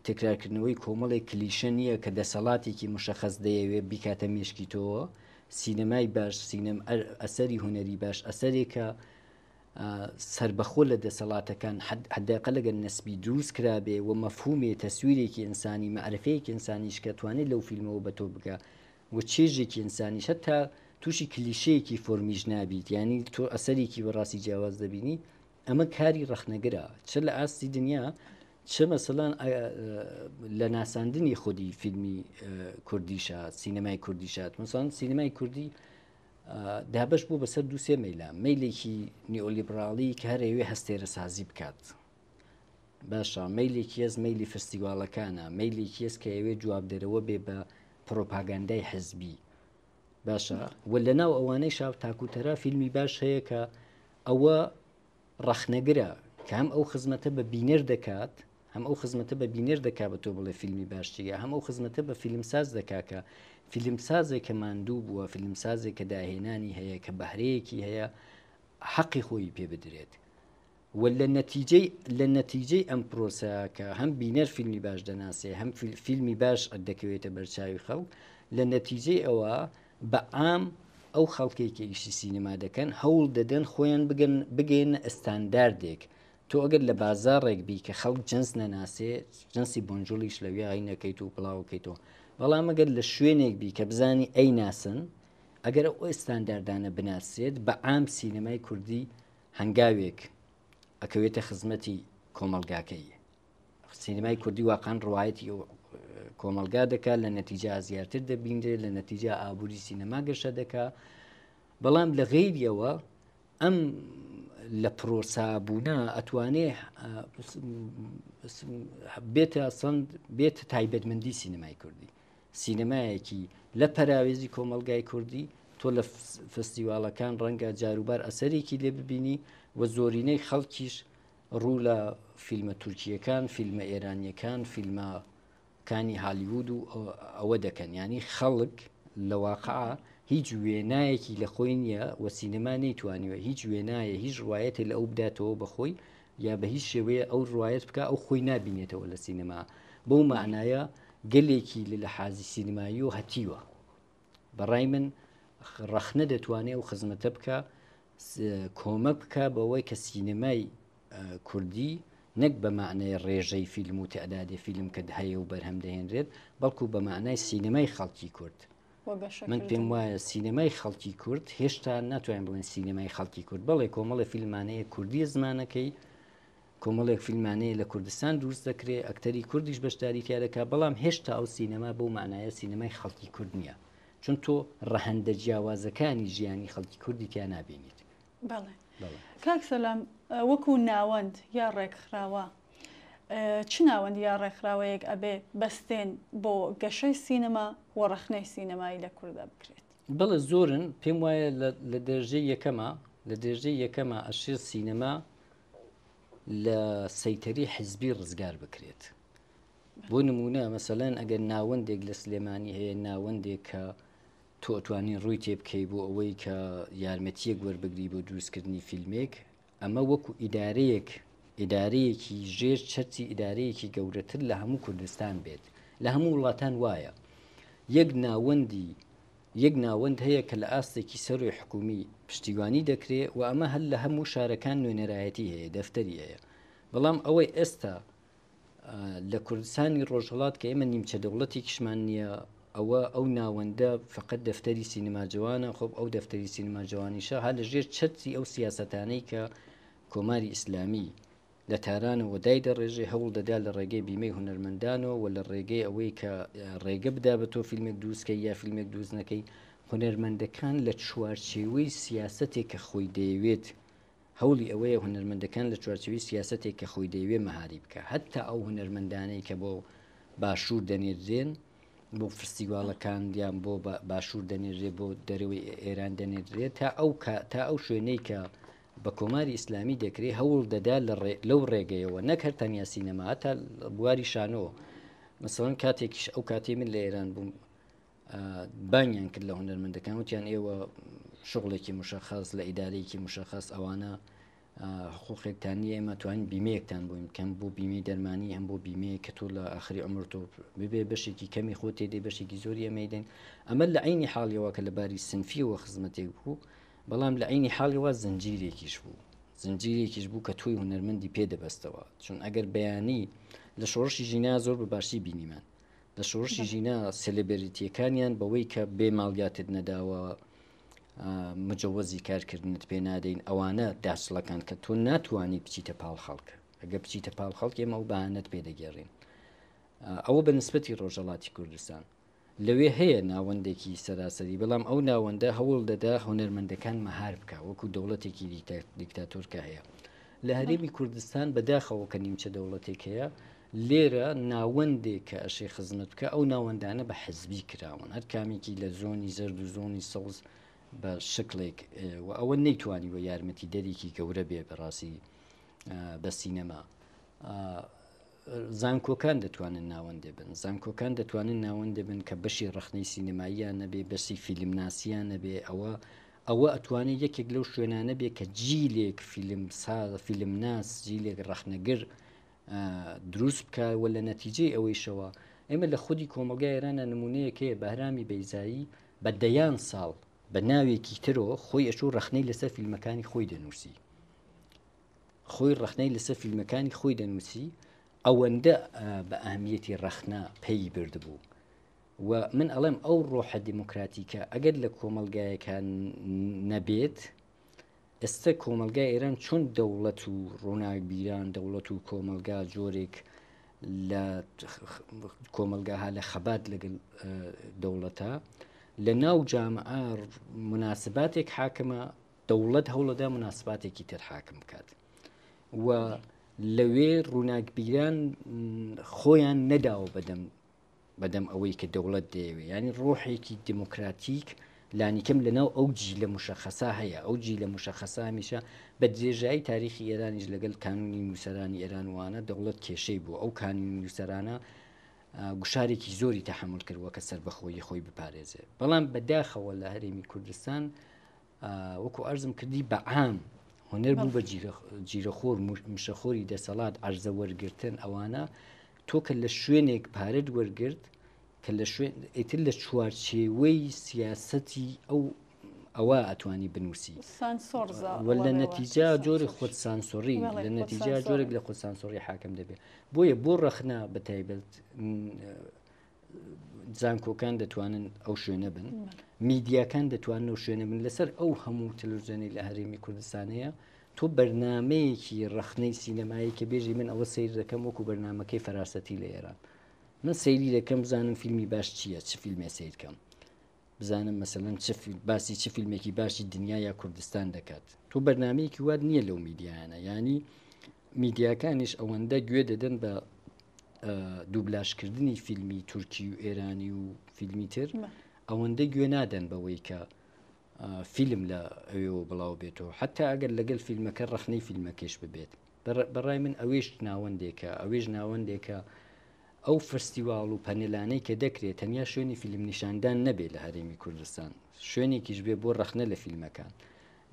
تکرارکردنەوەی کۆمەڵێک کلیشە نییە کە دەسەڵاتێکی مشەخەس دەیەوێت بیکاتە مێشکی تۆوە سینەمای باش سینەم ئەسەری هونەری باش ئەسەرێکە سربەخۆ لە دەسەڵاتەکان حداقە لەگەر نسبی دروست کرابێ و مەفهومێ تەسویرێکی ئینسانی مەعرفەیەکی ئینسانیش کە توانێت لەو فیلمەوە بە تۆ بگا و چێژێکی ئینسانیش هەتا تووشی کلیشەیەکی فۆرمیش نابیت یعنی تۆ ئەسەرێکی بەڕاستی جیاواز دەبینی ئەمە کاری ڕەخنەگرە چ لە ئاستی دنیا چ مەسەلەن لە ناساندنی خودی فیلمی کوردیشە سینەمای کوردیشات مەسەلەن سینەمای کوردی دابش بوو بەسەر دووسێ مەیلە مەیلێکی نیۆلیبراڵی کە هەرەوێ هەستێرە سازی بکات باشە مەیلێکی هەست مەیلی فستیواڵەکانە مەیلێکی هەست کە ئەوێ جواب دەرەوە بێ بە پرۆپاگەندای حزبی باشە و لەناو ئەوانەی شاو تاکوتەرا فیلمی باش هەیە کە ئەوە ڕەخنەگرە کە هەم ئەو خزمەتە بە بینەر دەکات هەم ئەو خزمەتە بە بینەر دەکات بە تۆ بڵێ فیلمی باش چیە هەم ئەو خزمەتە بە فیلمساز دەکا کە فیلمسازێک کە ماندوو بووە فیلمسازێک کە داهێنانی هەیە کە بەهرەیەکی هەیە حەقی خۆی پێ بدرێت و لە نەتیجەی لە نەتیجەی ئەم پرۆسە کە هەم بینەر فیلمی باش دەناسێ هەم فیلمی باش دەکەوێتە بەرچاوی خەڵک لە نەتیجەی ئەوە بە عام ئەو خەڵکەی کە ئیشی سینەما دەکەن هەوڵ دەدەن خۆیان بگەن بگەینە ئەستانداردێک تۆ ئەگەر لە بازاڕێک بی کە خەڵک جنس نەناسێ جنسی بۆنجوڵیش لەوێ ئای نەکەیت و بڵاوکەیتەوە بەڵام ئەگەر لە شوێنێک بی کە بزانی ئەی ناسن ئەگەر ئەو ئەستانداردانە بناسرێت بە عام سینەمای کوردی هەنگاوێک ئەکەوێتە خزمەتی کۆمەڵگاکەی سینەمای کوردی واقعا ڕوایەتی کۆمەڵگا دەکات لە نەتیجە زیاتر دەبینرێت لە نەتیجە ئابووری سینەما گەشە دەکا بەڵام لە غەیریەوە ئەم لە پرۆسابوونە ئەتوانێ بێتە سند بێت تایبەتمەندی سینەمای کوردی سینەمایەکی لە پەراوێزی کۆمەڵگای کوردی تۆ لە فستیواڵەکان ڕەنگە جاروبار ئەسەرێکی لێ ببینی و زۆرینەی خەڵکیش ڕوو لە فیلمە تورکییەکان، فیلمە ئێرانییەکان، فیلمە کانی هالیوود و ئەوە دەکەن یانی خەڵک لە واقع هیچ وێنایەکی لە خۆی نییە و سینەما نەیتوانیوە هیچ وێنایە هیچ ڕوایەتێ لە ئەو بداتەوە بە خۆی یا بە هیچ شێوەیە ئەو ڕوایەت بکە ئەو خۆی نابینێتەوە لە سینەما بەو معنایە گەلێکی لە لەحازی سینەمایی و هەتیوە بەڕای من ڕەخنە دەتوانێت ئەو خزمەتە بکە کۆمەک بکە بەوەی کە سینەمای کوردی نەک بە معنای ڕێژەی فیلم و تعدادی فیلم کە هەیە و بەرهەم دەهێنرێت بەڵکو بە معنای سینەمای خەڵکی کورد من پێم وایە سینەمای خەڵکی کورد هێشتا ناتوانین بڵێن سینەمای خەڵکی کورد بەڵێ کۆمەڵی فیلمانەیە کوردی زمانەکەی کۆمەڵێک فیلمانەیە لە کوردستان دروست دەکرێ، ئەکتەری کوردیش بەشداری تیا دەکا، بەڵام هێشتا ئەو سینەما بەو مانایە سینەمای خەڵکی کورد نییە، چون تۆ ڕەهەندە جیاوازەکانی ژیانی خەڵکی کوردی تیا نابینیت. بەڵێ. کاک سەلام وەکوو ناوەند یا ڕێکخراوە، چ ناوەند یا ڕێکخراوەیەک ئەبێ بەستێن بۆ گەشەی سینەما و ڕەخنەی سینەمایی لە کوردا بکرێت؟ بەڵێ زۆرن، پێم وایە لە دەرەجەی یەکەما، لە دەرەجەی یەکەما ئەشێ سینەما لە سەیتەری حزبی ڕزگار بکرێت بۆ نمونە مەسەلەن ئەگەر ناوەندێک لە سلێمانی هەیە ناوەندێک کە تۆ ئەتوانی ڕووی تێ بکەی بۆ ئەوەی کە یارمەتیەک وەربگری بۆ دروستکردنی فیلمێک ئەمە وەکو ئیدارەیەک ئیدارەیەکی ژێر چەتری ئیدارەیەکی گەورەتر لە هەموو کوردستان بێت لە هەموو وڵاتان وایە یەک ناوەندی یەک ناوەند هەیە کە لە ئاستێکی سەروی حکومی پشتیوانی دەکرێ و ئەمە هەر لە هەموو شارەکان نوێنەرایەتی هەیە، دەفتەری هەیە. بەڵام ئەوەی ئێستا لە کوردستانی ڕۆژهەڵات کە ئێمە نیمچە دەوڵەتێکیشمان نییە، ئەوە ئەو ناوەندە فقط دەفتەری سینەما جوانە، خۆ ئەو دەفتەری سینەما جوانیشە هەر لە ژێر چەتری ئەو سیاسەتانەی کە کۆماری ئیسلامی لە تارانەوە دایدەڕێژێ، هەوڵ دەدا لە ڕێگەی بیمەی هونەرمەندانەوە و لە ڕێگەی ئەوەی کە ڕێگە بدا بە تۆ فیلمێک دروست کەی یا فیلمێک دروست نەکەی، هونەرمەندەکان لە چوارچێوەی سیاسەتێک کە خۆی دەیەوێت، هەوڵی ئەوەیە هونەرمەندەکان لە چوارچێوەی سیاسەتێک کە خۆی دەیەوێت مەهاری بکا. هەتا ئەو هونەرمەندانەی کە بۆ باشوور دەنێردرێن، بۆ فستیواڵەکان یان بۆ باشوور دەنێرێ بۆ دەرەوەی ئێران دەنێردرێت تا ئەو تا ئەو شوێنەی کە بە کۆماری ئیسلامی دەکرێ هەوڵ دەدا لەو ڕێگەیەوە نەک هەر تەنیا سینەما تا بواری شانۆ مەسەڵەن کاتێکیش ئەو کاتی من لە ئێران بووم بانگیان کرد لە هونەرمەندەکان وتیان ئێوە شغلێکی مشخص لە ئیدارەیەکی مشخص ئەوانە حقوقێکتان نییە ئێمە توانین بیمەیەکتان بووین کەم بۆ بیمەی دەرمانی هەم بۆ بیمەیە کە تۆ لە ئاخری عمر تۆ ببێ بەشێکی کەمی خۆ تێدەی بەشێکی زۆری ئەمەیدەین ئەمە لە عینی حاڵیەوە کە لە باری سنفیەوە خزمەتێک بوو بەڵام لە عینی حاڵیەوە زنجیرێکیش بوو زنجیرێکیش بوو کە تۆی هونەرمەندی پێ دەبەستەوە چون ئەگەر بەیانی لە شۆڕشی ژینا زۆر بە باشی بینیمان لە شۆڕشی ژینا سلێبریتیەکانیان بەوەی کە بێ ماڵیاتت نەداوە مجەوەزی کارکردنت پێ نادەین ئەوانە داچڵەکان کە تۆ ناتوانانی بچیتە پاڵ خەڵک ئەگە بچیتە پاڵ خەڵک ئێمە ئەو بەهانەت پێ دەگێڕین ئەوە بە نسبەتی ڕۆژەڵاتی کوردستان لەوێ هەیە ناوەندێکی سەراسەری بەڵام ئەو ناوەندە هەوڵ دەدا هونەرمەندەکان مەهار بکە وەکو دەوڵەتێکی دیکتاتۆر کە هەیە لە هەرێمی کوردستان بەداخەوە کە نیمچە دەوڵەتێک هەیە لێرە ناوەندێک کە ئەشێ خزمەت بکە ئەو ناوەندانە بە حزبی کراون هەر کامێکی لە زۆنی زەرد و زۆنی سەوز بە شکڵێک و ئەوە نەیتوانیوە یارمەتی دەرێکی گەورە بێ بەڕاستی بە سینەما زانکۆکان دەتوانن ناوەندێ بن زانکۆکان دەتوانن ناوەندێ بن کە بەشی ڕەخنەی سینەماییان نەبێ بەسی فیلمناسیان نەبێ ئەوە ئەوە ئەتوانێت یەکێک لەو شوێنانە بێ کە جیلێک فیلم فیلمناس جیلێک ڕەخنەگر دروست بکە و لە نەتیجەی ئەوەیشەوە ئێمە لە خودی کۆمەڵگای ئێرانە نمونەیەک هەیە بەهرامی بەیزایی بە دەیان ساڵ بە ناوێکی ترەوە خۆی ئەچوو ڕەخنەی لەسەر فیلمەکانی خۆی دەنووسی خۆی ڕەخنەی لەسەر فیلمەکانی خۆی دەنووسی ئەوەندە بە ئەهمیەتی ڕەخنە پێی بردبوو و من ئەڵێم ئەو ڕۆحە دیموکراتیکە ئەگەر لە کۆمەلگایەکە نەبێت ئێستا کۆمەلگای ئێران چۆن دەوڵەت و ڕووناکبیران دەوڵەت و کۆمەلگا جۆرێک لە کۆمەلگاها لە خەبات لەگەڵ دەوڵەتە لە ناو جامعە مناسباتێک حاکمە دەوڵەت هەوڵەدا مناسباتێکی تر حاکم بکات و لەوێ ڕووناکبیران خۆیان نەداوە بەدەم بەدەم ئەوەی کە دەوڵەت دەیەوێ یانی ڕۆحێکی دیموکراتیک لانیکەم لەناو ئەو جیلە مشەخەسا هەیە ئەو جیلە مشەخەسا هەمیشە بە درێژایی تاریخی ئێرانیش لەگەل کانونی نووسەرانی ئێران وانە دەوڵەت کێشەی بوو ئەو کانونی نووسەرانە گوشارێکی زۆری تەحمل کردووە کە سەربەخۆیی خۆی بپارێزێ بەڵام بەداخەوە لە هەرێمی کوردستان وەکو عەرزم کردی بە عام هونەر بوو بە جیرەخۆر مشەخۆری دەسەڵات عەرزە وەرگرتن ئەوانە تۆ کە لە شوێنێک پارەت وەرگرت کە لە شوێن ئیتر لە چوارچێوەی سیاسەتی ئەو ئەوە ئەتوانی بنووسی لە نەتیجا جۆری خۆت سانسۆری لە نەتیجا جۆرێک لە خۆت سانسۆری حاکم دەبێت بۆیە بۆ ڕەخنە بە تایبەت زانکۆکان دەتوانن ئەو شوێنە بن میدیاکان دەتوانن ئەو شوێنە بن لەسەر ئەو هەموو تەلەڤزیۆنی لە هەرێمی کوردستانەیە تۆ بەرنمەیەکی ڕەخنەی سینەمایی کە بێژی من ئەوە سیر دەکەم وەکو بەرنمەکەی فەراسەتی لە ئێران من سەیری دەکەم بزانم فیلمی باش چییە چ فیلمێ سیرکەم بزانم مەسەلەن چ باسی چ فیلمێکی باشی دنیا یا کوردستان دەکات تۆ بەرنمەیەکی وات نییە لەو میدیایانە ینی میدیاکانیش ئەوەندە گوێ دەدەن بە دووبلاشکردنی فیلمی تورکی و ئێرانی و فیلمی تر ئەوەندە گوێ نادەن بەوەی کە فیلم لە ئەوێەوە بڵاو بێتەوە حتا ئەگەر لەگەل فیلمەکە ڕخنەی فیلمەکەش ببێت بەڕای من ئەوێش ناوەندێکە ئەوێش ناوەندێکە ئەو فستیواڵ و پەنێلانەی کە دەکرێت تەنیا شوێنی فیلم نیشاندان نەبێت لە هەرێمی کوردستان شوێنێکیش بێ بۆ ڕەخنە لە فیلمەکان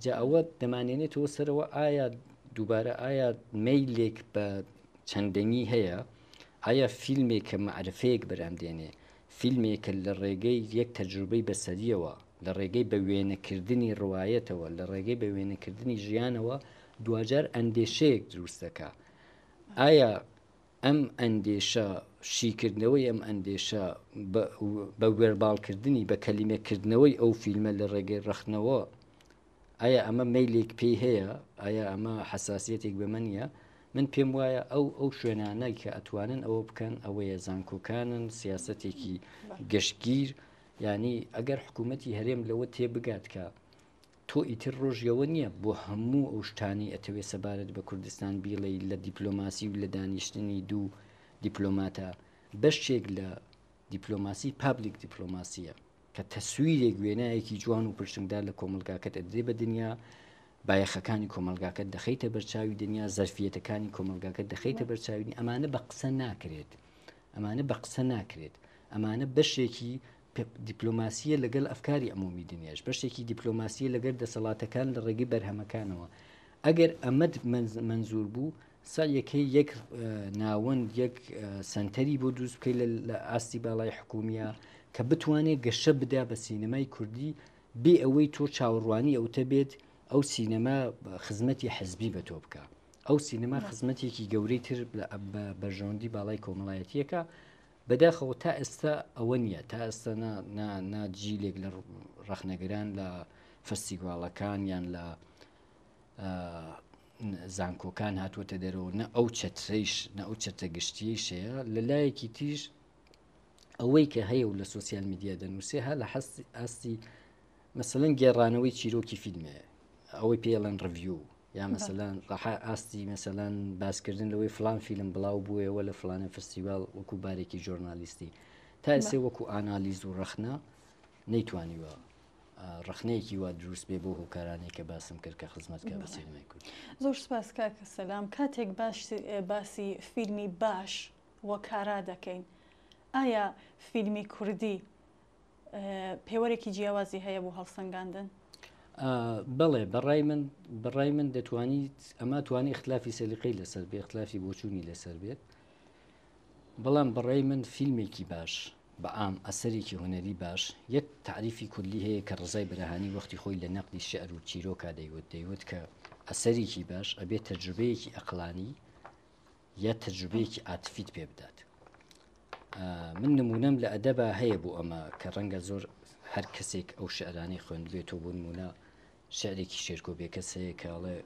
جا ئەوە دەمانێنێتەوە سەرەوە ئایا دووبارە ئایا مەیلێک بە چەند دەنگی هەیە ئایا فیلمێک کە مەعرفەیەک بەرهەم دێنێ فیلمێک کە لە ڕێگەی یەک تەجروبەی بەسەریەوە لە ڕێگەی بە وێنەکردنی ڕوایەتەوە لە ڕێگەی بە وێنەکردنی ژیانەوە دواجار ئەندێشەیەک دروست دەکا ئایا ئەم ئەندێشە، شیکردنەوەی ئەم ئەندێشە، بە وێرباڵکردنی، بە کەلیمەکردنەوەی ئەو فیلمە لە ڕێگەی ڕەخنەوە، ئایا ئەمە مەیلێک پێی هەیە؟ ئایا ئەمە حەساسیەتێک بەمە نییە؟ من پێم وایە ئەو ئەو شوێنانەی کە ئەتوانن ئەوە بکەن ئەوەیە زانکۆکانن، سیاسەتێکی گشتگیر، یانی ئەگەر حکوومەتی هەرێم لەوە تێبگات کە تۆ ئیتر ڕۆژی ئەوە نییە بۆ هەموو ئەو شتانەی ئەتەوێ سەبارەت بە کوردستان بیڵێی لە دیپلۆماسی و لە دانیشتنی دوو دیپلۆماتە بەشێک لە. دیپلۆماسی public دیپلۆماسیە کە تەسویرێک وێنایەکی جوان و پرشنگدار لە کۆمەڵگاکەت ئەدرێ بە دنیا، بایەخەکانی کۆمەڵگاکەت دەخەیتە بەرچاوی دنیا، زەرفیەتەکانی کۆمەڵگاکەت دەخەیتە بەرچاوی، ئەمانە بە قسە ناکرێت. ئەمانە بە قسە ناکرێت. ئەمانە بەشێکی دیپلۆماسیە لەگەل ئەفکاری عمومی دنیاش، بەشێکی دیپلۆماسیە لەگەر دەسەڵاتەکان لە ڕێگەی بەرهەمەکانەوە. ئەگەر ئەمەت مەنزور بوو، سەعیەکەی یەک ناوەند یەک سەنتەری بۆ دروست بکەیت لە ئاستی باڵای حکومیە کە بتوانێت گەشە بدا بە سینەمای کوردی بێ ئەوەی تۆ چاوەڕوانی ئەوتە بێت ئەو سینەما خزمەتی حزبی بە تۆ بکە ئەو سینەما خزمەتێکی گەورەی تر بە بەرژەوەندی باڵای کۆمەڵایەتیەکە بەداخەوە تا ئێستا ئەوە نییە تا ئێستا نا جیلێک لە ڕەخنەگران لە فستیواڵەکان یان لە زانکۆکان هاتووەتە دەرەوە نە ئەو چەترەیش نە ئەو چەتە گشتیەیش هەیە لە لایەکی تیش ئەوەی کە هەیە و لە سوسیال میدیا دەنووسێ ها لە حەستی ئاستی مەسەلەن گێڕانەوەی چیرۆکی فیلمێ ئەوەی پێڵەن review یا مەسەلەن ڕەحا ئاستی مەسەلەن باسکردن لەوەی فلان فیلم بڵاو بوویەوە لە فلانە فستیواڵ وەکو بارێکی ژۆرنالیستی تا ئێسێ وەکو ئانالیز و ڕەخنە نەیتوانیوە ڕەخنەیەکی وا دروست بێ بۆ هۆکارانەی کە باسم کرد کە خزمەت کە بە سینەمای کورد. زۆر سپاس کاک سەلام. کاتێک باش باسی فیلمی باش و کارا دەکەین ئایا فیلمی کوردی پێوەرێکی جیاوازی هەیە بۆ هەڵسەنگاندن؟ بەڵێ بەڕای من بەڕای من دەتوانیت ئەمە توانی اختلافی سەلیقەی لەسەر بێ اختلافی بۆچوونی لەسەر بێت بەڵام بەڕای من فیلمێکی باش بە عام ئەسەرێکی هونەری باش یەک تەعریفی کولی هەیە کە ڕەزای بەرەهانی وەختی خۆی لە نەقدی شیعر و چیرۆکا دەیوت دەیوت کە ئەسەرێکی باش ئەبێ تەجروبەیەکی ئەقڵانی یا تەجروبەیەکی عاتفیت پێ بدات من نمونەم لە ئەدەبا هەیە بۆ ئەمە کە ڕەنگە زۆر هەر کەسێک ئەو شعرانەی خوێندبێتەوە بۆ نمونە شعرێکی شێرکۆ بێکەس هەیە کە ئەڵێ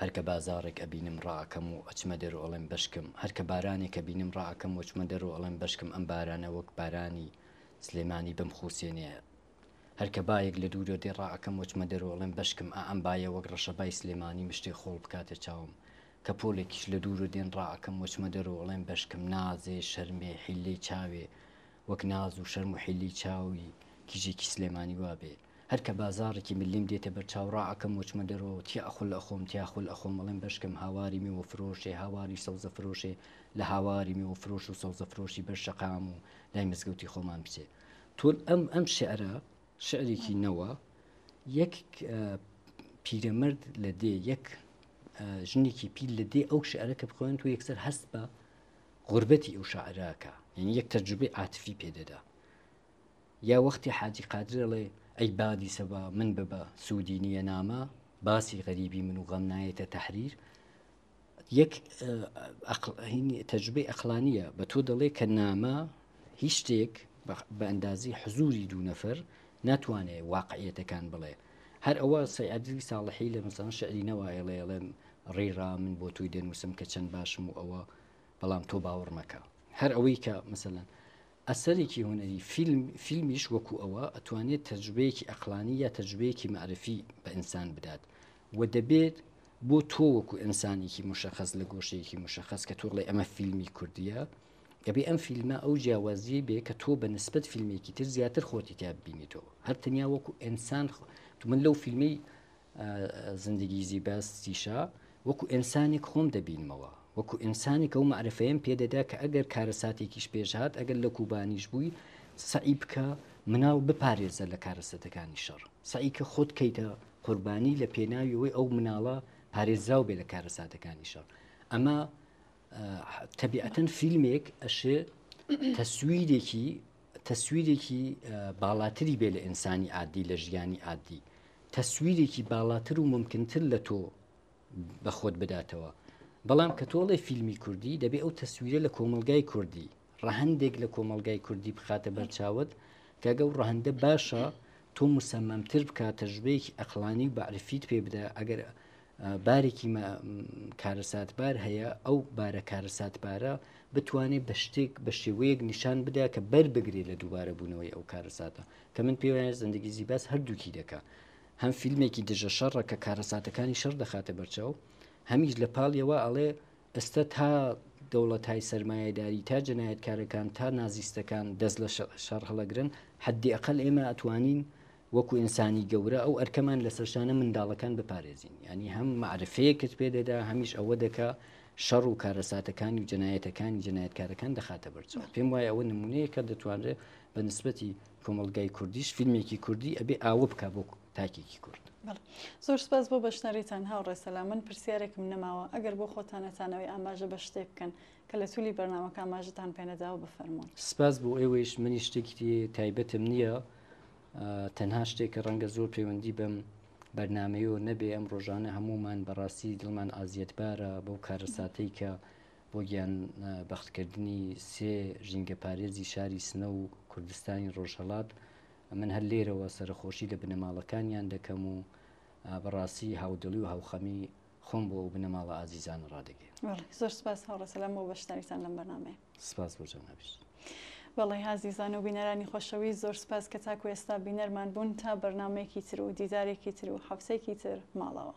هەر کە بازاڕێک ئەبینم ڕائەکەم و ئەچمە دەر و ئەڵێم بەشکم هەر کە بارانێک ئەبینم ڕائەکەم و ئەچمە دەر و ئەڵێم بەشکم ئەم بارانە وەک بارانی سلێمانی بمخوسێنێ هەر کە بایەک لە دوورە دێ ڕائەکەم و ئەچمە دەر و ئەڵێم بەشکم ئا ئەم بایە وەک ڕەشەبای سلێمانی مشتێ خۆڵ بکاتە چاوم کە پۆلێکیش لە دوورە دێن ڕائەکەم و ئەچمە دەر و ئەڵێم بەشکم نازێ شەرمێ حیلەی چاوێ وەک ناز و شەرم و حیلەی چاوی کیژێکی سلێمانی وابێ. هەر کە بازاڕێکی ملیم دێتە بەر چاو ڕائەکەم وەچمە دەرەوە تیا خول ئەخۆم تیا خول ئەخۆم ئەڵێم بەشکم هاواری میوە فرۆشێ هاواری سەوزە فرۆشێ لە هاواری میوە فرۆش و سەوزە فرۆشی بەر شەقام و لای مزگەوتی خۆمان بچێ تۆ ئەم ئەم شعرە شعرێکی نەوە یەک پیرەمرد لە دێ یەک ژنێکی پیر لە دێ ئەو شعرە کە بخوێن تۆ یەکسەر هەست بە غوربەتی ئەو شاعرەکە یعنی یەک تەجروبەی عاتفی پێدەدا یا وەختی حاجی قادر ئەڵێ ئەی بادی سەبا من ببە سوودی نییە نامە باسی غەریبی من و غەم نایەتە تەحریر یەک تەجروبەی ئەقلانیە بە تۆ دەڵێ کە نامە هیچ شتێک بە ئەندازی حزوری دوو نەفەر ناتوانێ واقعیەتەکان بڵێ هەر ئەوە سەیادی ساڵحی لە مەسەڵەن شعری نەوایەڵێ ئەڵێم ڕیڕا من بۆ تۆی دەنووسم کە چەند باشم و ئەوە بەڵام تۆ باوەڕ مەکە هەر ئەوەی کە مەسەلەن ئەسەرێکی هونەری فیلم فیلمیش وەکو ئەوە ئەتوانێت تەجروبەیەکی ئەقڵانی یا تەجروبەیەکی مەعرفی بە ئینسان بدات و دەبێت بۆ تۆ وەکو ئینسانێکی مشەخەس لە گۆشەیەکی مشەخەس کە تۆ بڵێ ئەمە فیلمی کوردیە ئەبێ ئەم فیلمە ئەو جیاوازیەی بێ کە تۆ بە نسبەت فیلمێکی تر زیاتر خۆتی تیا ببینیتەوە هەر تەنیا وەکو ئینسان تو من لەو فیلمەی زندگی زیباستیشا وەکو ئینسانێک خۆم دەبینمەوە، وەکو ئینسانێک ئەو مەعرفەیەم پێ دەدا کە ئەگەر کارەساتێکیش پێش هات، ئەگەر لە کوبانیش بووی، سەعی بکە مناڵ بپارێزە لە کارەسەتەکانی شەڕ، سەعی کە خۆت کەیتە قوربانی لە پێناوی ئەوەی ئەو مناڵە پارێزراو بێ لە کارەساتەکانی شەڕ. ئەمە تەبیعەتەن فیلمێک ئەشێ تەسویرێکی تەسویرێکی باڵاتری بێ لە ئینسانی عادی لە ژیانی عادی تەسویرێکی باڵاتر و ممکنتر لە تۆ بە خۆت بداتەوە بەڵام کە تۆڵێ فیلمی کوردی دەبێ ئەو تەسویرە لە کۆمەلگای کوردی ڕەهندێک لە کۆمەلگای کوردی بخاتە بەرچاوت کەگە و ڕەهندە باشە تۆ مسەمەمتر بکات تەجروبەیەکی ئەقلانی و بەعرفیت پێ بدە ئەگەر بارێکی کارەساتبار هەیە ئەو بارە کارەساتبارە بتوانێت بە شتێک بە شێوەیەک نیشان بدا کە بەر بگرێت لە دووبارە بوونەوەی ئەو کارەساتە کە من پێ وایە زندگی زیباست هەردووکی دەکا هەم فیلمێکی دژە شەڕە کە کارەساتەکانی شەڕ دەخاتە بەرچاو هەمیش لە پاڵیەوە ئەڵێ ئێستا تا دەوڵەتهای سەرمایەداری تا جەنایەتکارەکان تا نازیستەکان دەست لە شەڕ هەڵەگرن حەدی ئەقەل ئێمە ئەتوانین وەکو ئینسانی گەورە ئەو ئەرکەمان لەسەر شانە منداڵەکان بپارێزین یانی هەم مەعرفەیەکت پێ دەدا هەمیش ئەوە دەکا شەڕ و کارەساتەکانی و جەنایەتەکانی جەنایەتکارەکان دەخاتە بەرچاو پێم وایە ئەوە نمونەیەکە دەتوانرێت بە نسبەتی کۆمەڵگای کوردیش فیلمێکی کوردی ئەبێ ئاوە بکا بۆ تاکێکی کورد. زۆر سپاس بۆ بەشداریتان هاوڕێ سەلام من پرسیارێکم نەماوە ئەگەر بۆ خۆتان ئەتانەوەی ئاماژە بە شتێک بکەن کە لە تولی بەرنامەکە ئاماژەتان پێنەداوە بفەرموون. سپاس بۆ ئێوەیش منیش شتێکی تایبەتم نییە تەنها شتێک کە ڕەنگە زۆر پەیوەندی بەم بەرنمەیەوە نەبێ ئەم ڕۆژانە هەمومان بەڕاستی دڵمان ئازیەتبارە بەو کارەساتەی کە بۆ گیان بەختکردنی سێ ژینگەپارێزی شاری سنە و کوردستانی ڕۆژهەڵات من هەر لێرەوە سەرەخۆشی لە بنەماڵەکانیان دەکەم و بەڕاستی هاودڵی و هاوخەمی خۆم بۆ ئەو بنەماڵە ئازیزانە ڕادەگەیەنم. بەڵێ زۆر سپاس هاوڕێ سەلام بۆ بەشداریتان لەم بەرنامەیە. سپاس بۆ جەنابیشت. بەڵێ ئازیزان و بینەرانی خۆشەویست زۆر سپاس کە تاکو ئێستا بینەرمان بوون تا بەرنامەیەکی تر و دیدارێکی تر و هەفتەیەکی تر ماڵاوا.